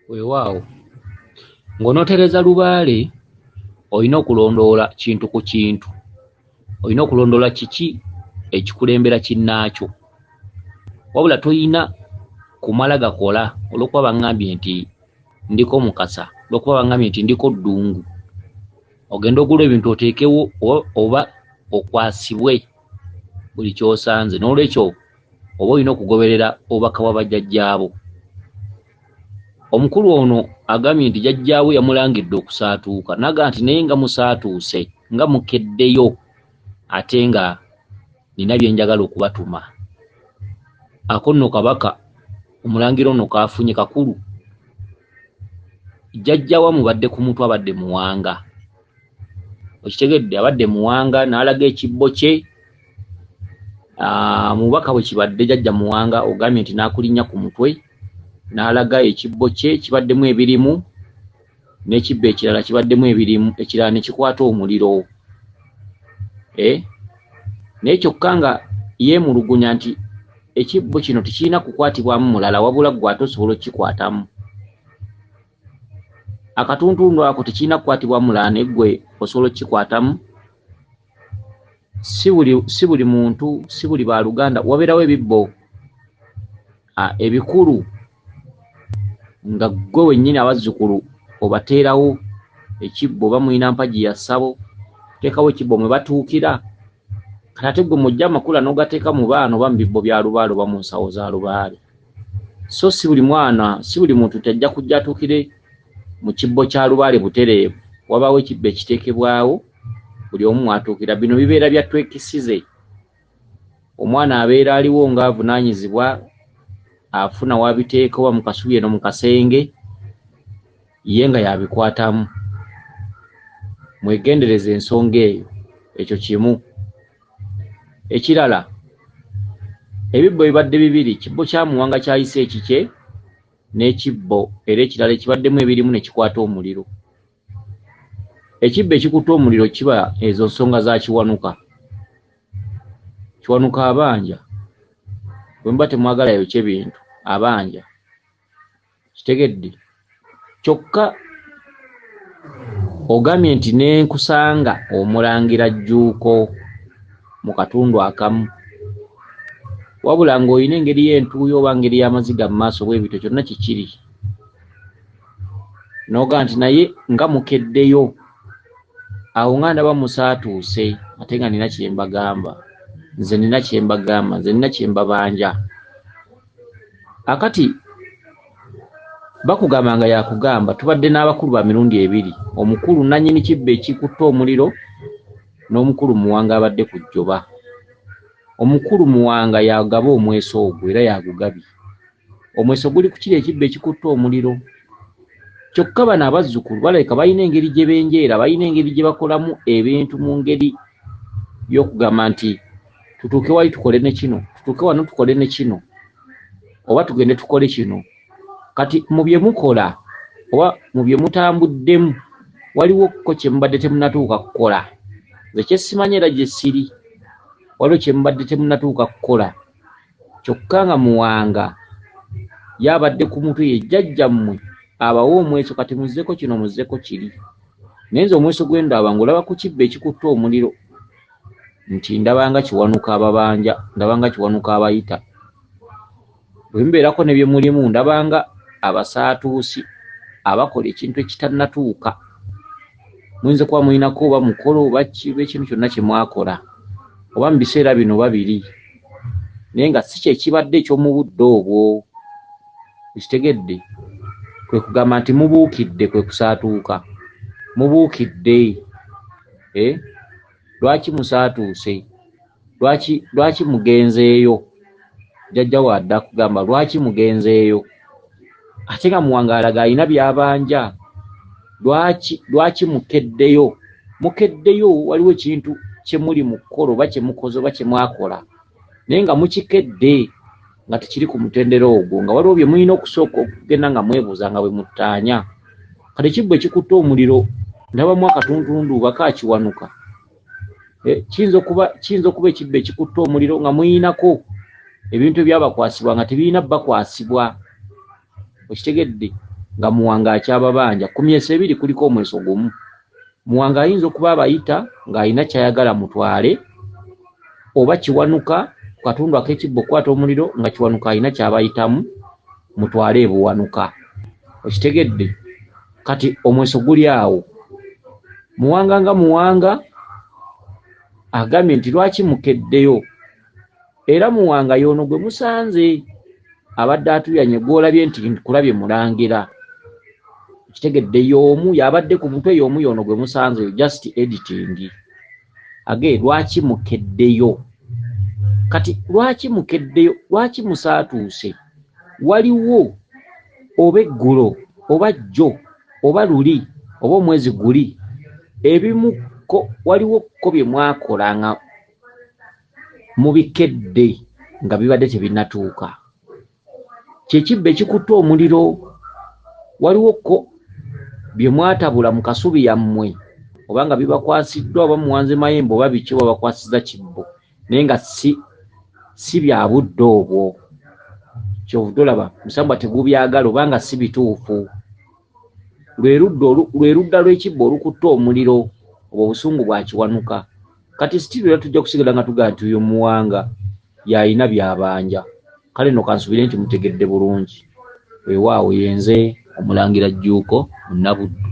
Weewaawo, ng'onootereeza lubaale olina okulondoola kintu ku kintu, olina okulondoola kiki ekikulembera kinnaakyo. Wabula toyina kumala gakola olw'okuba baŋŋambye nti ndiko Mukasa, olw'okuba baŋŋambye nti ndiko Ddungu. Ogende ogula ebintu oteekewo oba okwasibwe buli ky'osanze. Noolwekyo oba olina okugoberera obubaka bwa bajjajjaabo. Omukulu ono agambye nti jjajjaawe yamulangidde okusaatuuka n'agamba nti naye nga musaatuuse nga mukeddeyo ate nga nina bye njagala okubatuma. Ako nno Kabaka omulangira ono k'afunye kakulu. Jjajja we amubadde ku mutwe abadde Muwanga. Okitegedde abadde Muwanga n'alaga ekibbo kye mu bubaka bwe kibadde jjajja Muwanga ogambye nti n'akulinnya ku mutwe n'alaga ekibbo kye kibaddemu ebirimu n'ekibbo ekirala kibaddemu ebirimu ekirala ne kikwata omuliro. Naye kyokka nga yeemulugunya nti ekibbo kino tekirina kukwatibwamu mulala wabula ggwe ate osobola okukikwatamu. Akatuntundu ako tekirina kukwatibwamu mulala naye ggwe osobola okukikwatamu. Si buli muntu, si buli baluganda, wabeerawo ebibbo ebikulu nga ggwe wennyini abazzukulu obateerawo ekibbo oba mulina mpagi ya ssabo, oteekawo ekibbo mwe batuukira. Kati ate ggwe mw'oggya amakula n'ogateeka mu baana oba mu bibbo bya lubaale oba mu nsawo za lubaale. So si buli mwana, si buli muntu nti ajja kujja atuukire mu kibbo kya lubaale butereevu. Wabaawo ekibbo ekiteekebwawo buli omu mw'atuukira. Bino bibeera bya twekisize. Omwana abeera aliwo ng'avunaanyizibwa afuna w'abiteeka oba mu kasubi eno mu kasenge ye nga y'abikwatamu. Mwegendereze ensonga eyo, ekyo kimu. Ekirala, ebibbo bibadde bibiri, kibbo kya Muwanga kyayise ekikye n'ekibbo era ekirala ekibaddemu ebirimu ne kikwata omuliro. Ekibbo ekikutte omuliro kiba ezo nsonga za Kiwanuka. Kiwanuka abanja, bwe muba temwagala yokye bintu, abanja. Kitegedde? Kyokka ogambye nti ne nkusanga omulangira Jjuuko mu katundu akamu, wabula ng'olina engeri y'entuuyo oba ngeri y'amaziga mu maaso bwe bityo kyonna kikiri. N'ogamba nti naye nga mukeddeyo, awo nga ndaba musaatuuse ate nga nina kye mbagamba, nze nina kye mbagamba, nze nina kye mbabanja. Akati bakugamba nga yakugamba tubadde n'abakulu ba mirundi ebiri, omukulu nannyini kibbo ekikutte omuliro n'omukulu Muwanga abadde ku jjoba. Omukulu Muwanga yagaba omweso ogwo era yagugabye. Omweso guli ku kiri ekibbo ekikutte omuliro. Kyokka bano abazzukulu balabika balina engeri gye benjeera, balina engeri gye bakolamu ebintu mu ngeri y'okugamba nti tutuuke wali tukole ne kino, tutuuke wano tukole ne kino, oba tugende tukole kino. Kati mu bye mukola oba mu bye mutambuddemu waliwo ko kye mubadde temunnatuuka kukola. Nze kye simanyi era gye siri, waliwo kye mubadde temunnatuuka kukola. Kyokka nga Muwanga y'abadde ku mutwe ye jjajjammwe abawa omweso kati muzzeeko kino muzzeeko kiri. Naye nze omweso gwe ndaba ng'olaba ku kibbo ekikutte omuliro nti ndaba nga Kiwanuka ababanja, ndaba nga Kiwanuka abayita. Bwe mubeerako ne bye mulimu ndaba nga abasaatuusi abakola ekintu ekitannatuuka. Muyinza okuba mulinako oba mukolo oba ki oba ekintu kyonna kye mwakola oba mu biseera bino oba biri naye nga si kye kibadde eky'omu budde obwo. Okitegedde? Kwe kugamba nti mubuukidde kwe kusaatuuka. Mubuukidde. Lwaki musaatuuse? Lwaki mugenzeeyo? Jjajja we adda akugamba lwaki mugenzeeyo? Ate nga Muwanga alaga alina by'abanja. Lwaki mukeddeyo? Mukeddeyo waliwo ekintu kye muli mu kukola oba kye mukoze oba kye mwakola naye nga mukikedde nga tekiri ku mutendera ogwo, nga waliwo bye mulina okusooka okugenda nga mwebuuza nga bwe muttaanya. Kati ekibbo ekikutte omuliro ndabamu akatuntundu oba kakiwanuka. Kiyinza okuba ekibbo ekikutte omuliro nga muyinako ebintu ebyabakwasibwa nga tebirina bakwasibwa. Okitegedde? nga Muwanga akyababanja. Ku myeso ebiri kuliko omweso gumu. Muwanga ayinza okuba abayita ng'alina ky'ayagala mutwale, oba Kiwanuka ku katundu ak'ekibbo okukwata omuliro nga Kiwanuka alina ky'abayitamu mutwale ebuwanuka. Okitegedde? Kati omweso guli awo. Muwanga nga Muwanga agambye nti lwaki mukeddeyo? Era Muwanga y'ono gwe musanze abadde atuyanye gw'olabye nti nkulabye mulangira. Okitegedde? Y'omu y'abadde ku mutwe, y'omu y'ono gwe musanze, just editing. Age lwaki mukeddeyo? Kati lwaki mukeddeyo? Lwaki musaatuuse? Waliwo oba eggulo oba jjo oba luli oba omwezi guli ebimu ko waliwo ko bye mwakola nga mubikedde nga bibadde tebinnatuuka. Kye kibbo ekikutte omuliro. Waliwo ko bye mwatabula mu kasubi yammwe oba nga bibakwasiddwa oba muwanze mayembe oba biki oba bakwasizza kibbo naye nga si si bya budde obwo. Kyovudde olaba musambwa tegubyagala oba nga si bituufu. Lwe ludda lwe ludda lw'ekibbo olukutte omuliro, obwo obusungu bwa Kiwanuka. Kati still era tujja kusigala nga tugamba nti oyo Muwanga y'alina by'abanja. Kale nno kansubire nti mutegedde bulungi. Weewaawo yenze Omulangira Jjuuko Munnabuddu.